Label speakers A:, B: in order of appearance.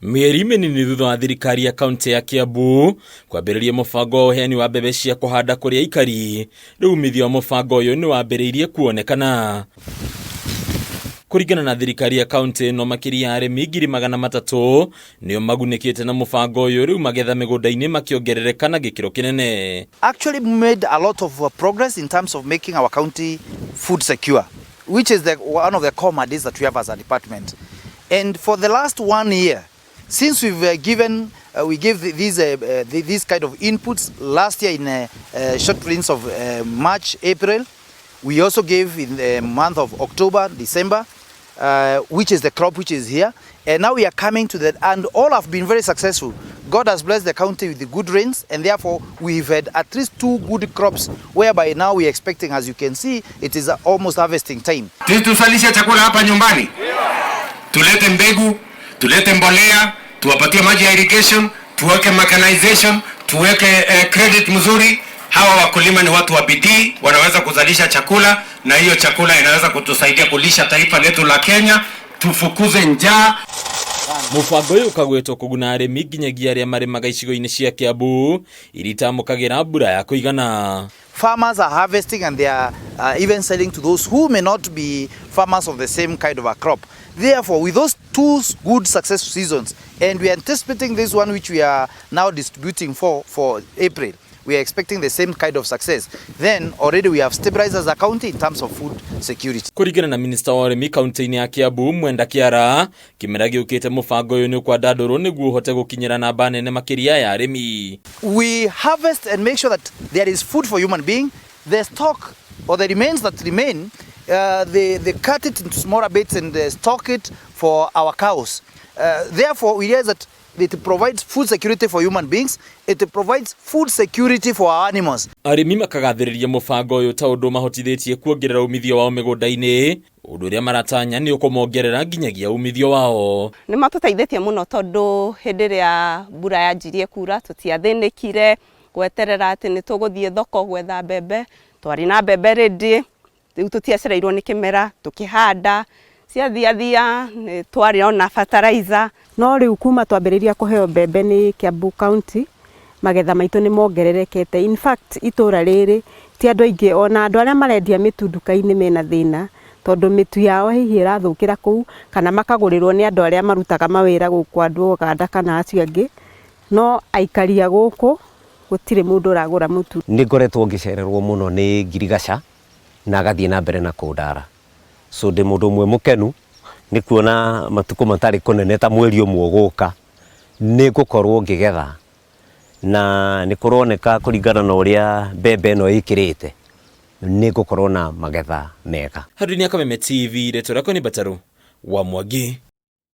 A: Mĩeri mĩnini thutha wa thirikari ya kaunti ya Kiambu kwambĩrĩria mũbango wa ũheani wa mbembe cia kũhanda kũrĩ aikari, rĩu umithio wa mũbango ũyũ nĩ wambĩrĩirie kuonekana. Kũringana na thirikari ya kaunti ĩno, makĩria ya arĩmi 300,000 nĩo magunĩkĩte na mũbango ũyũ, rĩu magetha mĩgũnda-inĩ makĩongerereka na gĩkĩro kĩnene.
B: Actually made a lot of progress in terms of making our county food secure, which is one of the core mandates that we have as a department. And for the last 1 year, since we've given, we gave these kind of inputs last year in short prints of March, April. We also gave in the month of October, December, which is the crop which is here. And now we are coming to that, and all have been very successful. God has blessed the county with the good rains, and therefore we've had at least 2 good crops, whereby now we are expecting, as you can see, it is almost harvesting time.
C: Tuzalishe chakula hapa nyumbani, tulete mbegu, tulete mbolea, tuwapatie maji ya irrigation, tuweke mechanization, tuweke credit mzuri. Hawa wakulima ni watu wa bidii, wanaweza kuzalisha chakula, na hiyo chakula inaweza kutusaidia kulisha taifa letu la Kenya, tufukuze njaa.
A: Mũbango ũyũ ũkagwetwo kũguna arĩmi nginyagia arĩa marĩmaga icigo-inĩ cia Kiambu iria itamũkagĩra mbura ya kũigana.
B: Farmers are harvesting and they are even selling to those who may not be farmers of the same kind of a crop. Therefore, with those 2 good successful seasons, and we are anticipating this one which we are now distributing for April, we are expecting the same kind of success. Then already we have stabilized as a county in terms of food security.
A: Kũringana na Minista wa ũrĩmi kaunti-inĩ ya Kiambu Mwenda Kĩara, kĩmera gĩũkĩte mũbango ũyũ nĩ ũkwandandũrwo nĩguo ũhote gũkinyĩra namba nene makĩria ya arĩmi.
B: We harvest and make sure that there is food for human being. The stock or the remains that remain, they cut it into smaller bits and they stock it for our cows. Therefore, we realize that it provides food security for human beings, it provides food security for our animals.
A: Arĩmi makagathĩrĩria mũbango ũyũ ta ũndũ mahotithĩtie kuongerera umithio wao mĩgũnda-inĩ, ũndũ ũrĩa maratanya nĩ ũkũmongerera nginyagia umithio wao.
D: Nĩ matũteithĩtie mũno tondũ hĩndĩ ĩrĩa mbura yanjirie kura tũtiathĩnĩkire gweterera atĩ nĩ tũgũthiĩ thoko gwetha mbembe, twarĩ na mbembe ready, rĩu tũtiacereirwo nĩ kĩmera, tũkĩhanda ciathiathia nĩ twarĩ ona fertilizer.
E: No rĩu kuma twambĩrĩria kũheo mbembe nĩ Kiambu County, magetha maitũ nĩ mongererekete. In fact, itũra rĩrĩ ti andũ aingĩ, ona andũ arĩa marendia mĩtu nduka-inĩ mena thĩna tondũ mĩtu yao hihi ĩrathũkĩra kũu kana makagũrĩrwo nĩ andũ arĩa marutaga mawĩra gũkũ, andũ Uganda kana acio angĩ, no aikari a gũkũ gũtirĩ mũndũ ũragũra mũtu.
F: Nĩ ngoretwo ngĩcererwo mũno nĩ ngirigaca na agathiĩ na mbere na kũndara, so ndĩ mũndũ ũmwe mũkenu nĩ kuona matukũ matarĩ kũnene ta mweri ũmwe ũgũka nĩ ngũkorwo ngĩgetha, na nĩ kũroneka kũringana na ũrĩa mbembe ĩno ĩkĩrĩte nĩ ngũkorwo na magetha mega.
A: Harũni ya Kameme TV, rĩtwa rĩakwa nĩ Mbataru wa Mwangi.